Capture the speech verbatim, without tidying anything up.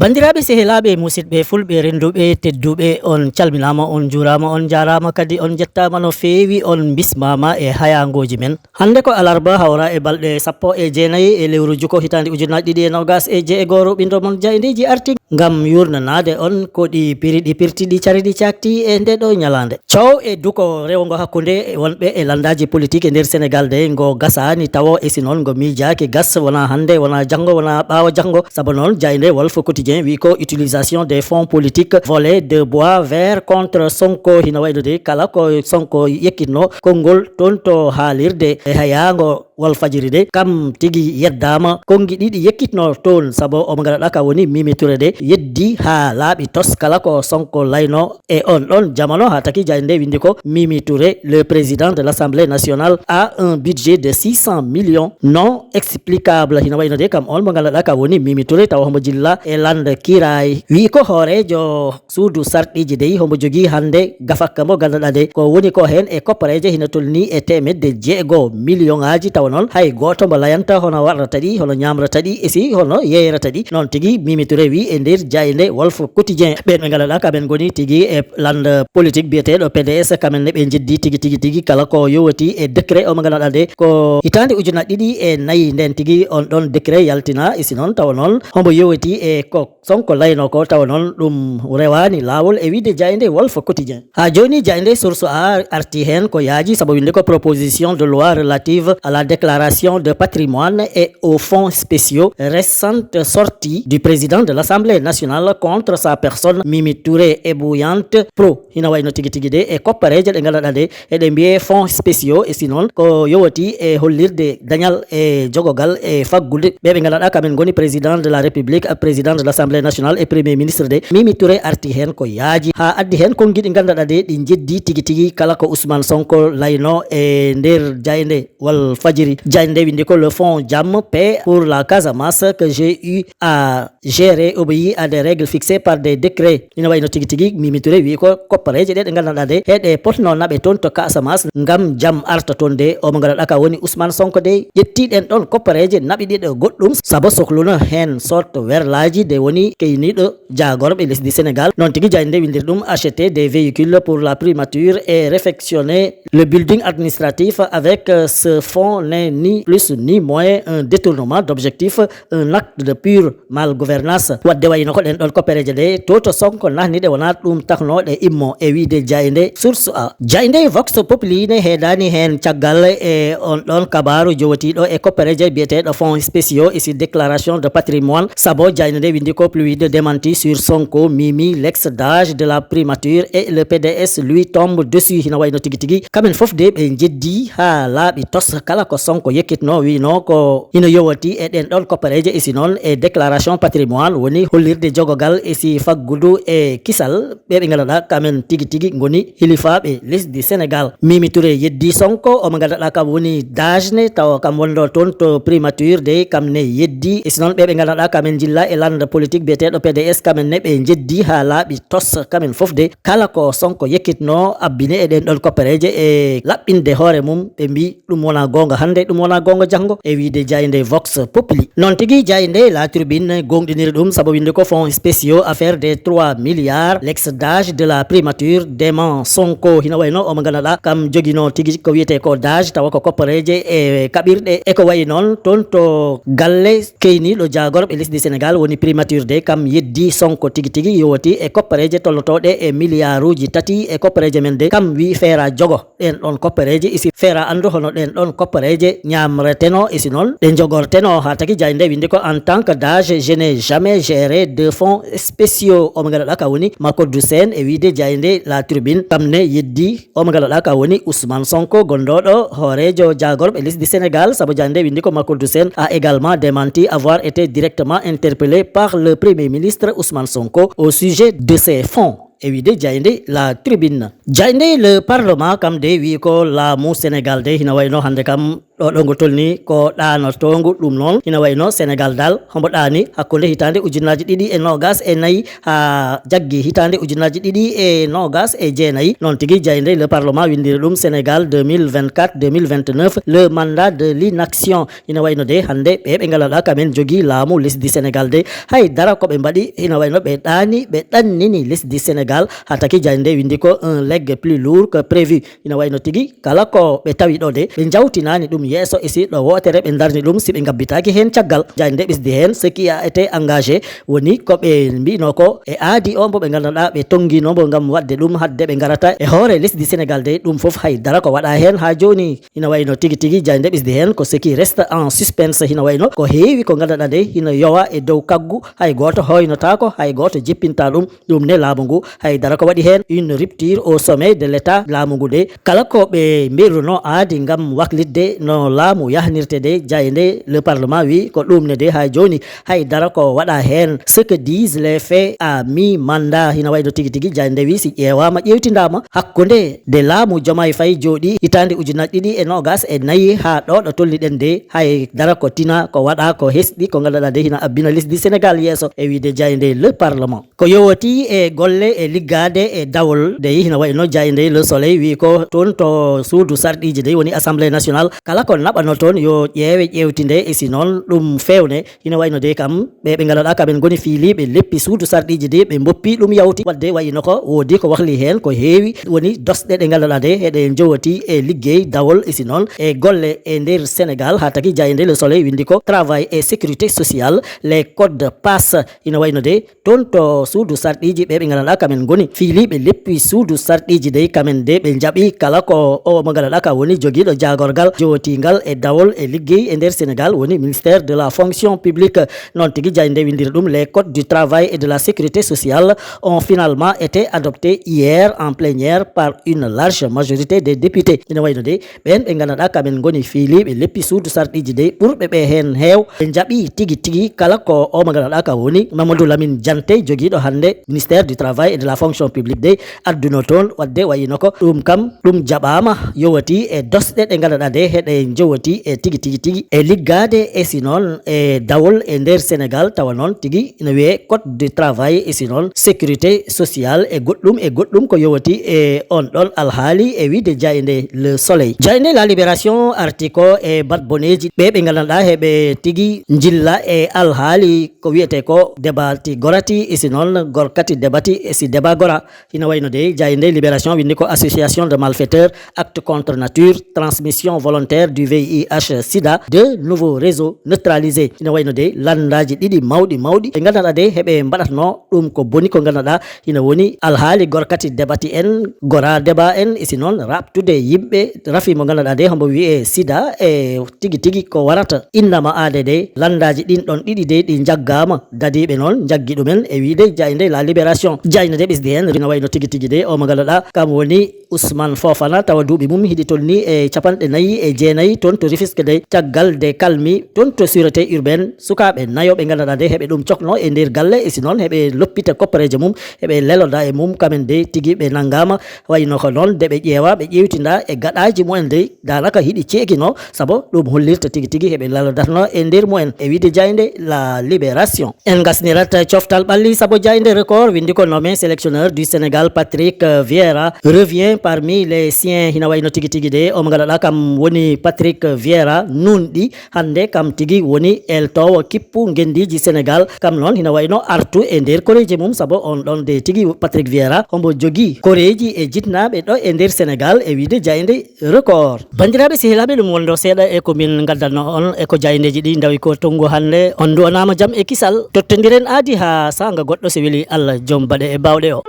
Banndiraaɓe, sehilaaɓe, musidɓe fulɓe, rennduɓe, tedduɓe, on calminaama, on njuuraama, on njaaraama, kadi on njettaama no feewi, on mbismaama e hayaangooji men. Hannde ko alarba, hawra e balɗe sappo e jeenayi e lewru juko hitaande ujunnaji ɗiɗi e noogas e jeego, ɓindo mon Jaayndeeji arti ngam yuurnanaade on ko ɗi piri, ɗi pirti, ɗi cari, ɗi caakti e nde ɗo ñalaande. Coow e duko rewngo hakkunde wonɓe e lanndaaji politik e nder Senegal de, ngo gasaani tawo, e si noon ngo miijaaki gas, wonaa hannde, wonaa janngo, wonaa ɓaawo janngo. Sabu noon, jaaynde Walf Quotidien wi ko utilisation des fonds politiques volés de bois vert contre Sonko. Hino wayno de, kala ko Sonko yekkitno konngol toon to haalirde e hayaango Walfadjiri de, kam tigi yeddaama konngi ɗiɗi yekkitno toon, sabu omo ngannduɗaa ka woni Mimi Touré de, yeddi haa laaɓi tos kala ko Sonko layno e on ɗon jamano, haa taki jaaynde nde winndi ko Mimi Touré, le président de l'Assemblée nationale, a un budget de six cents millions non explicable. Hino wayno de, kam on mo ngannduɗaa ka woni Mimi Touré, tawa homo jilla e lande kiiraay. Wi ko hooreejo suudu sarɗiiji dey, homo jogii hannde gafakka mo ngannduɗaa de, ko woni ko heen e koppareeje hino tolnii e teemedde jeego miliyoŋaaji, tawa noon hay gooto mo layanta hono waɗrata ɗi, hono ñaamrata ɗi, e si hono yeeyrata ɗi. Noon tigi, Mimi Touré wi e nder jaaynde Walf Quotidien, ɓeen ɓe ngannduɗaa kamen ngoni tigi e lande politik biyeteeɗo P D S, kamen ne ɓe njeddi tigi, tigi, tigi kala ko yowiti e décret o mo ngannduɗaa de, ko hitaande ujunnaji ɗiɗi e nayi nden tigi on ɗon décret yaltina, e si noon tawa noon homo yowiti e ko Sonko layno ko, tawa noon ɗum rewaani laawol e wiide jaaynde Walf Quotidien. Haa jooni jaaynde Source A arti heen ko yaaji, sabu winnde ko proposition de loi relative à la déclaration de patrimoine et aux fonds spéciaux, récente sortie du président de l'Assemblée nationale contre sa personne, Mimi Touré, ébouillante pro. Hino wayno tigi tigi de e koppareeje ɗe ngannduɗaa de, eɗe mbiyee fonds spéciaux, e si noon ko yowiti e hollirde dañal e jogogal e faggude ɓe ɓe ngannduɗaa kamen ngoni président de la République, président de l'Assemblée nationale et premier ministre de. Mimi Touré arti heen ko yaaji, haa addi heen konngi ɗi ngannduɗaa de, ɗi njeddi tigi tigi kala ko Ousmane Sonko layno e nder jaaynde Walfadjiri. Jaaynde nde winndi ko le fonds Jam Paix pour la Casamance que j'ai eu à gérer obéit à des règles fixées par des décrets. Ina wayno tigi tigi Mimi Touré wi ko koppareeje ɗe ɗe ngannduɗaa de, eɗe potno naɓe toon to Casamance ngam jam arta toon de. Omo ngannduɗaa ka woni Ousmane Sonko de, ƴetti ɗen ɗon koppareeje, naɓi ɗe ɗo goɗɗum, sabu sokluna heen sorte werlaaji de woni keyniiɗo jaagorɓe lesdi Sénégal. Noon tigi jaaynde nde winndir ɗum acheter des véhicules pour la primature et réfectionner le building administratif avec, euh, ce fonds n'est ni plus ni moins un détournement d'objectif, un acte de pure malgouvernance. Wadde wayno ko ɗen ɗon koppareeje ɗe, to to Sonko nahni ɗe, wonaa ɗum takno ɗe immo e wiide jaaynde Source A. Jaaynde Vox Populi ne heedaani heen caggal e on ɗon kabaaru jowitiiɗo e koppareeje biyeteeɗo fonds spéciaux et sur déclaration de patrimoine. Sabu jaaynde nde winndi ko plus de démenti sur Sonko, Mimi, l'ex D A G de la primature et le P D S lui tombe dessus. Hino wayno tigi tigi kamen fof de ɓe njeddi haa laaɓi tos kala ko Sonko yekkitno, wino ko hino yowiti e ɗen ɗon koppareeje, e si noon e déclaration patrimoine woni hollirde jogogal e si faggudu e kisal ɓe ɓe ngannduɗaa kamen tigi tigi ngoni hilifaaɓe lesdi Sénégal. Mimi Touré yeddi Sonko, omo ngannduɗaa kam woni D A G ne, tawa kam wonɗo toon to primature de, kam ne yeddi. E si noon ɓe ɓe ngannduɗaa kamen jilla e lande politik biyeteeɗo P D S, kamen ne ɓe njeddi haa laaɓi tos kamen fof de. Kala ko Sonko yekkitno abbine e ɗen ɗon koppareeje e laɓɓinde hoore mum, ɓe mbi ɗum wona goonga hannde, ɗum wona goonga janngo, e wiide jaaynde Vox Populi. Noon tigi jaaynde La Tribune gooŋɗiniri ɗum, sabu winnde ko fonds spéciaux affaire des trois milliards, l'ex D A G de la primature dément Sonko. Hino wayno omo ngannduɗaa kam jogino tigi ko wiyetee ko D A G, tawa ko koppareeje e kaɓirɗe e ko wayi noon. Toon to galle keyniiɗo jaagorɓe lesdi Sénégal woni primature de, kam yeddi Sonko tigi tigi yowiti e koppareeje tolnotooɗe e miliyaaruuji tati e koppareeje men de, kam wi feera jogo ɗen ɗon koppareeje, isi feera anndu hono ɗen ɗon koppareeje ñaamreteno, isi noon ɗe njogorteno. Haa taki jaaynde nde winndi ko: "En tant que D A G, je n'ai jamais géré de fonds spéciaux." Omo ngannduɗaa ka woni Makodou Sène e wiide jaaynde La Tribune, kam ne yeddi omo ngannduɗaa ka woni Ousmane Sonko, gondooɗo hooreejo jaagorɓe lesdi Sénégal, sabu jaaynde nde winndi ko: "Makodou Sène a également démenti avoir été directement interpellé par le Premier ministre Ousmane Sonko au sujet de ces fonds." e wiide jaaynde La Tribune. Jaaynde Le Parlement kam de wi ko laamu Sénégal de hina wayno hannde kam ɗo ɗo ngo tolni ko ɗaanotoongu. Ɗum noon hina wayno Sénégal dal hombo ɗaani hakkunde hitaande ujunnaaji ɗiɗi e noogas e nayi haa jaggi hitaande ujunnaaji ɗiɗi e noogas e jeenayi. Noon tigi jaaynde Le Parlement winndiri ɗum Sénégal deux mille vingt-quatre deux mille vingt-neuf, le mandat de l'inaction. Ina wayno de hannde ɓe ɓe ngannduɗaa kamen jogii laamu lesdi Sénégal de, hay dara ko ɓe mbaɗi, ina wayno ɓe ɗaani, ɓe ɗannini lesdi Sénégal, haa taki jaaynde winndi ko un legs plus lourd que prévu. Ina wayno tigi kala ko ɓe tawi ɗo de, ɓe njawtinaani ɗum yeeso, e si ɗo wootere ɓe ndarni ɗum, si ɓe ngabbitaaki heen caggal. Jaaynde ɓesdi heen, ce qui a été engagé woni ko ɓe mbino ko e aadi o mbo ɓe ngannduɗaa ɓe tonngiino mbo ngam waɗde ɗum hadde ɓe ngarata e hoore lesdi Sénégal de, ɗum fof hay dara ko waɗa heen haa jooni. Ina wayno tigi tigi jaaynde ɓesdi heen ko ce qui reste en suspense, hina wayno ko heewi ko ngannduɗaa de hina yowa e dow kaggu, hay gooto hoynotaako, hay gooto jippinta ɗum. Ɗum ne laamu ngu hay dara ko waɗi heen une rupture au sommet de l'État. Laamu ngu de kala ko ɓe mbiruno aadi ngam waklitde no laamu yahnirte de, jaaynde Le Parlement wi ko ɗum ne de haa jooni hay dara ko waɗa heen. Ce que disent les faits à mi-mandat, hina wayno tigi tigi jaaynde wi si ƴeewaama ƴeewtindaama hakkunde de laamu Diomaye Faye jooɗi hitaande ujunnaaji ɗiɗi e noogas e nayi haa ɗo ɗo tolniɗen de, hay dara ko tina ko waɗa ko hesɗi ko ngannduɗaa de hina abbina lesdi Sénégal yeeso, e wiide jaaynde Le Parlement. Ko yowiti e golle e liggaade e dawol de hina wayno jaaynde Le Soleil wi ko toon to suudu sarɗiiji de woni Assemblée nationale, kala ko naɓano toon yo ƴeewe ƴeewtinde, e si noon ɗum feewne. Ina wayno de kam ɓe ɓe ngannduɗaa kamen ngoni fiiliiɓe leppi suudu sarɗiiji de ɓe mboppi ɗum yawti. Waɗde wayino ko woodi ko wahli heen ko heewi woni dosɗe ɗe ngannduɗaa de heɗe njowoti e liggey dawol, e si noon e golle e nder Sénégal, haa taki jaaynde Le Soleil winndi ko travail et sécurité sociale, les codes PASS. Ina wayno de toon to suudu sarɗiiji ɓe ɓe ngannduɗaa kamen ngoni fiiliiɓe leppi suudu sarɗiiji de, kamen de ɓe njaɓi kala ko o mo ngannduɗaa ka woni jogiiɗo jaagorgal jowotiingal e dawol e liggey e nder Sénégal woni ministère de la fonction publique. Noon tigi jaaynde winndiri ɗum les codes du travail et de la sécurité sociale ont finalement été adoptés hier en plénière par une large majorité des députés. Ina wayno de ɓeen ɓe ngannduɗaa kamen ngoni fiiliiɓe leppi suudu sarɗiiji de ɓurɓe ɓe heen heew ɓe njaɓi tigi tigi kala ko o mo ngannduɗaa ka woni Mamadou Lamine Diante jogiiɗo hannde ministère du travail et de la fonction publique de adduno toon. Waɗde wayino ko ɗum kam ɗum jaɓaama yowati e dosɗe ɗe ngannduɗaa de heɗe njowati e tigi tigi tigi e liggaade e si noon e dawol e nder Sénégal, tawa noon tigi ina wiyee code du travail, e si noon sécurité sociale e goɗɗum e goɗɗum ko yowati e on ɗon alhaali, e wiide jaaynde Le Soleil. Jaaynde La Libération arti ko e bat boneeji ɓe ɓe ngannduɗaa heɓe tigi njilla e alhaali ko wiyetee ko debati gorati, e si noon gorkati debati, e si deba gora. Ina wayno de jaaynde Libération winndi ko association de malfaiteurs, acte contre nature, transmission volontaire du V I H sida, de nouveaux réseaux neutralisés. Ina wayno de lanndaaji ɗiɗi mawɗi mawɗi ɓe ngannduɗaa de heɓe mbaɗatno ɗum ko boni ko ngannduɗaa ina woni alhaali gorkati debati en, gora deba en, e si noon raɓtude yimɓe rafi mo ngannduɗaa de hombo wiyee sida, e tigi tigi ko warata innama aade de lanndaaji ɗin ɗon ɗiɗi de ɗi njaggaama, dadiiɓe noon njaggi ɗumen, e wiide jaaynde La Libération. Jaaynde de ɓesdi heen ina wayno tigi tigi de o mo ngannduɗaa kam woni Ousmane Fofana, tawa duuɓi mum hiɗi tolni e capanɗe nayi e jeenayi, toon to Rufisque de, caggal de kalmi toon to sûreté urbaine, sukaaɓe nayo ɓe ngannduɗaa de heɓe ɗum cokno e nder galle, e si noon heɓe loppita koppareeje mum, heɓe leloda e mum, kamen de tigi ɓe nanngaama. Wayno ko noon de ɓe ƴeewa, ɓe ƴeewtinda e gaɗaaji mumen de daanaka hiɗi ceekino, sabu ɗum hollirta tigi tigi heɓe lelodatno e nder mumen, e wiide jaaynde La Libération. En ngasnirat coftal ɓalli sabu jaaynde Record winndi ko nommé sélectionneur du Sénégal, Patrick Vieira revient parmi les siens. Hina wayno tigi tigi de o mo ngannduɗaa kam woni Patrick Vieira nunɗi hannde kam tigi woni eltoowo kippu ngenndiiji Sénégal. Kam noon hina wayno artu e nder koreeji mum sabu on ɗon de tigi Patrick Vieira hombo jogii koreeji e jitnaaɓe ɗo e nder Sénégal, e wiide jaaynde Record. Banndiraaɓe sehilaaɓe, ɗum wondo seeɗa e ko min ngaddanno on e ko jaayndeeji ɗi ndawi ko tongu hannde. On nduwanaama jam e kisal. Tottondiren aadi haa saanga goɗɗo, so weli Allah, joom baɗe e baawɗe o.